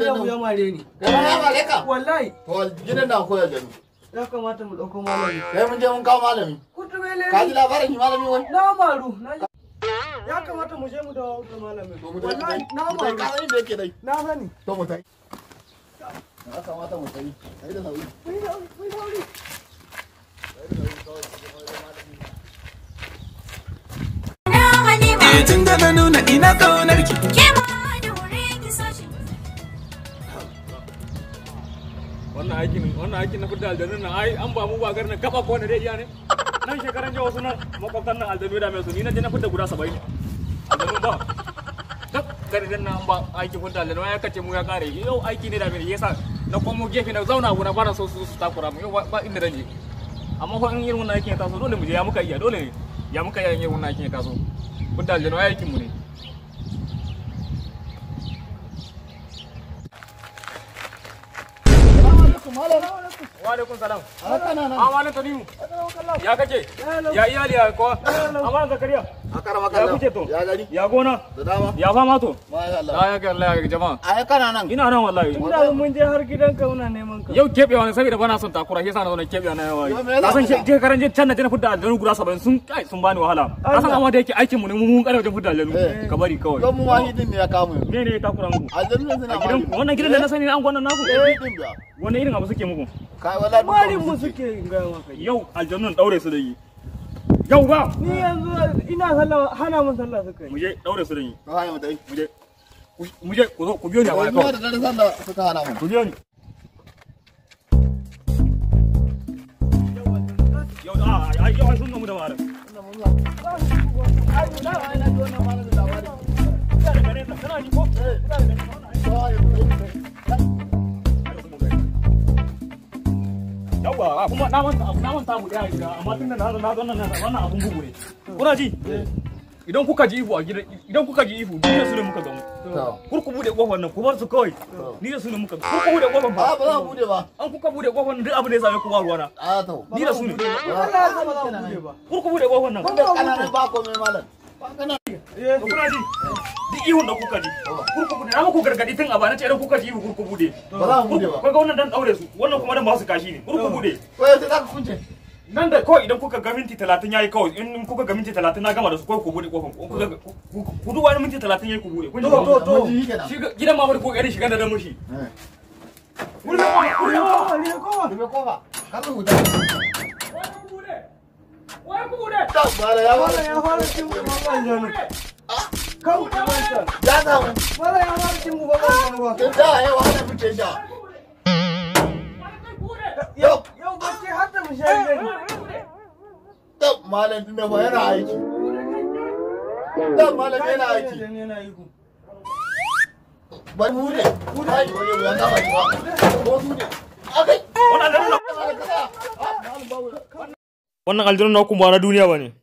Wani abu ya mare ni. Kai ma ya mare ka? Wallahi. To gidan na koyar da ni. Ya kamata mu dauko malami. Kai mun je mun kawo malami. Kutumele. Ka ji labarin malami wai? Na maru. Ya kamata mu je mu dawo da malami. Wallahi na maru. Ka sani da yake dai. Na sani. To mu tai. Ya kamata mu tai. Kai da sauri. Mun sauri. Tun da na nuna ina kaunar ki. Wannan aikin na fita aljanun nan ai an ba mu ba garin gaba ko wanda dai iya ne. Nan shekaran jiya wasu nan makwabtan nan aljanu da mai su ni na je na fita guda 70. Aljanun ba. Duk garin nan an ba aikin fita aljanu ya kace mu ya kare. Yau aiki ne da mai yasa na komo gefe na zauna abu na fara so su takura mu yau ba inda zan je. Amma fa in irin wannan aikin ya taso dole mu je ya muka iya dole ne. Ya muka iya irin wannan aikin ya taso. Fita aljanu aikin mu ne. Wa alaikum salam. Amalan Tanimu. Ya kake? Ya iyali ya kowa? Amalan Zakariya. Ya kuke to? Ya gari. Ya gona? Da dama. Ya fama to? Masha Allah. Ya ga Allah ya jama'a. Ai kana nan. Ina nan wallahi. Ina mun je har gidanka muna neman ka. Yau kebewa ne saboda bana son takura shi yasa na zo na kebewa na yawa. Ka san je karan je can na je na fudda aljanu guda 70 sun kai sun bani wahala. Ka san amma da yake aikin mu ne mun kare wajen fudda aljanu. Ka bari kawai. Don mu wahidin ne ya kamu. Me ne ya takura muku? Aljanu ne suna gidan wannan gidan da na sani an gwanan naku. Eh din biya. Wannan irin abu suke muku? Kai wallahi marin mu suke ga maka. Yau aljanun daure su da yi. Yau ba. Ni yanzu ina sallah hana mun sallah suka yi. Mu je daure su da yi. Ka hana mu dai. Mu je. Mu je ku zo ku biyo ni a baya kawai. Ni da dare sallah suka hana mu. Ku biyo ni. Yau da ai yau sun gamu da malam. Ai na ai na ji wannan malamin labari. Ina da nesa kana ji ko? Ina da nesa wannan yawa kuma na manta mu daya gida amma tunda na zo nan wannan abun bugu ne. Kuna ji? Idan kuka ji ihu a gidan idan kuka ji ihu ni da su ne muka gamu. Kur ku bude kofar nan ku bar su kawai. Ni da su ne muka kur ku bude kofar ba. A ba za mu bude ba. An kuka bude kofar nan duk abin da ya same ku ba ruwana. A to. Ni da su ne. Allah ya ba za mu bude ba. Kur ku bude kofar nan. Tunda kananan ba komai malam. Ba kana. Kuna ji? Duk ihun da kuka ji. Kur ku bude. Na muku gargadi tun a bana ce idan kuka ji ihu kur ku bude. Ba za mu bude ba. Kaga wannan dan daure su, wannan kuma dan ba su kashi ne. Kur ku bude. Ko yaushe za ka kunce? Nan da kawai idan kuka ga minti 30 yayi kawai in kuka ga minti 30 na gama da su kawai ku bude kofar. Ku duba minti 30 yayi ku bude. Kun ji To. Gidan mamar ko irin shiga da dan mushi. Rufe Rufe kofa. Kar ku huta. Wai ku bude. Malam ya Malam ya fara cin mu ban janu. Kan ubansa. Ya samu. Malam ya fara cin mu ban janu ba. Tun da yau wahala muke sha. Yau yau bacci har da mu sha gari. Tab malam din da ba yana aiki. Tab malam yana aiki. Bai bude. Ai wani ya kama shi ba. Ko su ne. Akai. Wannan aljanun naku ba na duniya ba ne.